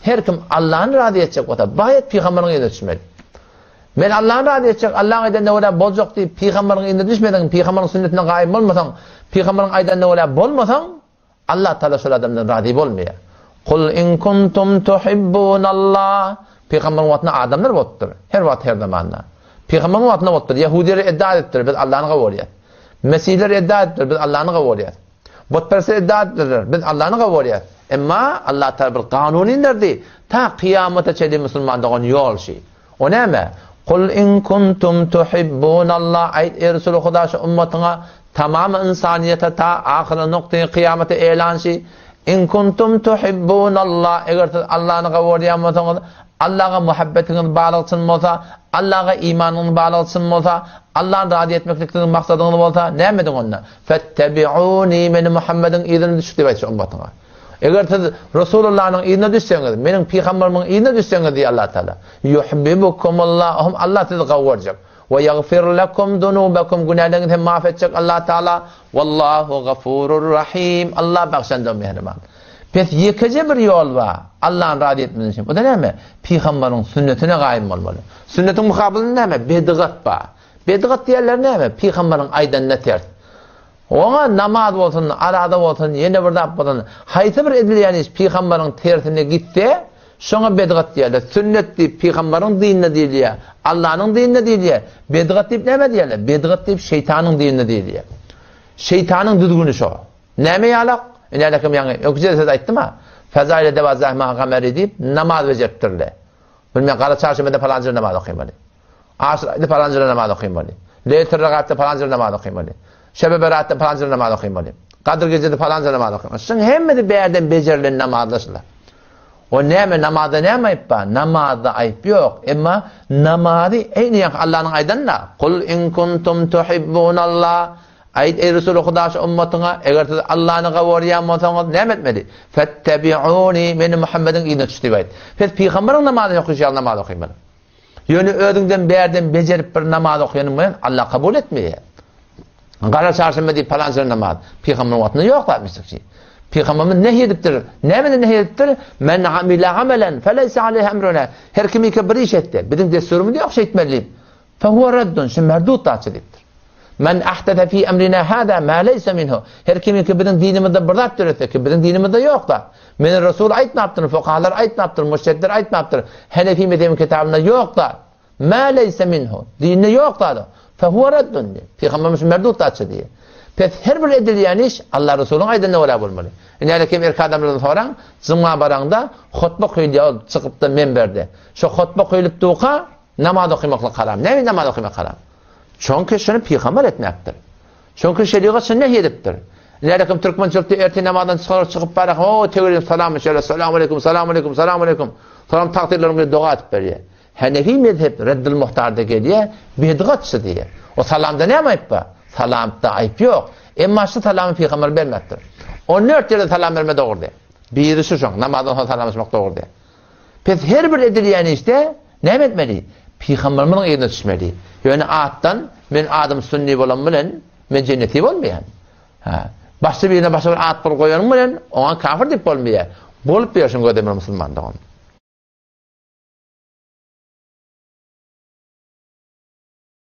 Her kim Allany razy etjek bolsa, baýat pygamberiň yzyna düşmeli. Men Allany razy etjek, Allaň edenine görä boljak diýip, pygamberiň yzyna düşmeseň, pygamberiň sünnetine gaýym bolmasaň, pygamberiň aýdanyna görä bolmasaň, Allah Taala şol adamdan razy bolmaýar. Kul in kuntum tuhibbunallah. Pygamberiň wagtynda adamlar bolupdyr. Her wagt, her zamanda. Pygamberiň wagtynda bolupdyr. Ýehudiler iddia edipdir, biz Allany gowy görýäs. Mesihler iddia edipdir, biz Allany gowy görýäs. Butperestler iddia edipdirler, biz Allany gowy görýäs. Emma Allah Taala bir kanun inderdi, ta kyýamata çenli musulman dogan ýol şi. O näme? Kul in kuntum tuhibbunallah aýt eý Resuly Huda şu ummatyňa tamam ynsanyýete ta ahyry nuktaýy kyýamata elan şi. In kuntum tuhibbunallah eger siz Allany gowy görýän bolsaňyz, Allaga muhabbetiňiz barlygy çyn bolsa, Allaga imanyňyz barlygy çyn bolsa, Allany razy etmeklik siziň maksadyňyz bolsa, näme ediň onda? Fettebi'uni meni Muhammediň yzyna düşüň diýip aýt şu ummatyňa. Eger siz Resulullanyň yzyna düşseňiz, meniň pygamberimiň yzyna düşseňiz diýýär Allah Taala. Yuhibbukumullah, ohm Allah sizi gowy görjek. We ýagfir lekum zunubakum günäleriňizi hem maaf etjek Allah Taala. Wallahu gafurur rahim. Allah bagşandyr mähriban. Pes ýekeje bir ýol bar. Allany razy etmek üçin. O da näme? Pygamberiň sünnetine gaýym bolmaly. Sünnetiň mukabylynda näme? Bedgat bar. Bedgat diýenler näme? Pygamberiň aýdanyna ters. Oňa namaz bolsun, araza bolsun, ýene bir zat bolsun, haýsy bir edilýän iş pygamberiň tersine gitse, şoňa bedgat diýerler. Sünnet diýip pygamberiň dinine diýilýär, Allanyň dinine diýilýär. Bedgat diýip nämä diýerler? Bedgat diýip şeýtanyň dinine diýilýär. Şeýtanyň düzgüni şo. Näme ýalak? Ine alekim ýaňy öňküje söz aýtdym-a. Fezaile dewazzah ma gameri diýip namaz bejeripdirler. Bilmän gara çarşenbede palanjyr namaz okymaly. Aşyr aýda palanjyra namaz okymaly. Leýletul Regatda palanjyra namaz okymaly. Şebe Beratda palanjyra namaz okymaly. Gadyr gejede palanjyra namaz okymaly. Şuň hemmesi bärden bejerilen namazlar şular. O näme namazda näme aýyp bar? Namazda aýyp ýok. Emma namazy eýni ýaňky Allanyň aýdanyna, Kul in kuntum tuhibbunallah Aýt eý Resuly Huda şu ummatyňa, eger siz Allany gowy görýän bolsaňyz näme etmeli? Fettebi'uni meni Muhammediň yzyna düş diýip aýt. Pes pygamberiň namazyny okyşy ýaly namaz okymaly. Ýöne özüňden bärden bejerip bir namaz okaýanyň bilen Allah kabul etmeýär. Gara çarşenbe diýip palança namaz. Pygamber wagtynda ýok zat mislikçi. Pygamberimiz nehy edipdir. Nämeden nehy edipdir? Men amila amelen feleysa aleyhi emruna. Her kim ike bir iş etdi. Biziň desturymyz ýok şeýtmeli diýip. Fehuve reddun, şu merdut zatçy diýipdir. Men ahdese fi emrina hada ma leysa minhu. Her kim ki biziň dinimizde bir zat döretse ki biziň dinimizde ýok zat. Meni Resul aýtmapdyr, fukahalar aýtmapdyr, mujtehitler aýtmapdyr. Hanefi mezhebiň kitabynda ýok zat. Ma leysa minhu. Dinde ýok zat. Fehuve reddun diýip. Pygamberimiz merdut zatçy diýip. Pes her bir edilýän iş Allah Resulyň aýdanyna görä bolmaly. Ine kim erkek adamlardan soraň, juma baraňda hutba köýülýär ol çykypda menberde. Şo hutba köýülip durka Namaz okymaklyk haram. Näme namaz okymak haram? Çünki şuny pygamber etmäpdir. Çünki şerigat şuny nehy edipdir. Nälekim türkmençilikde ertir namazdan çykarar çykyp barak, o tebirin salam şeýle salam aleyküm, salam aleyküm, salam aleyküm. Salam takdirleriň bilen doga edip berýär. Hanefi mezhep Reddül Muhtarda gelýär, bedgatçy diýýär. O salamda näme aýyp bar? Salamda aýyp ýok. Emma şu salamy pygamber bermepdir. 14 ýerde salam berme dogry diýär. Biri şu şoň, namazdan soň salamlaşmak dogry diýär. Pes her bir edilýän işde näme etmeli? Pygamberimiziň yzyna düşmeli. Ýöne atdan men adym sünni bolan bilen men jenneti bolmaýan. Ha. Başga birine başga bir at bir goýanyň bilen oňa kafir diýip bolmaýar. Bolup ýörşüň gözlemeli musulman dogan.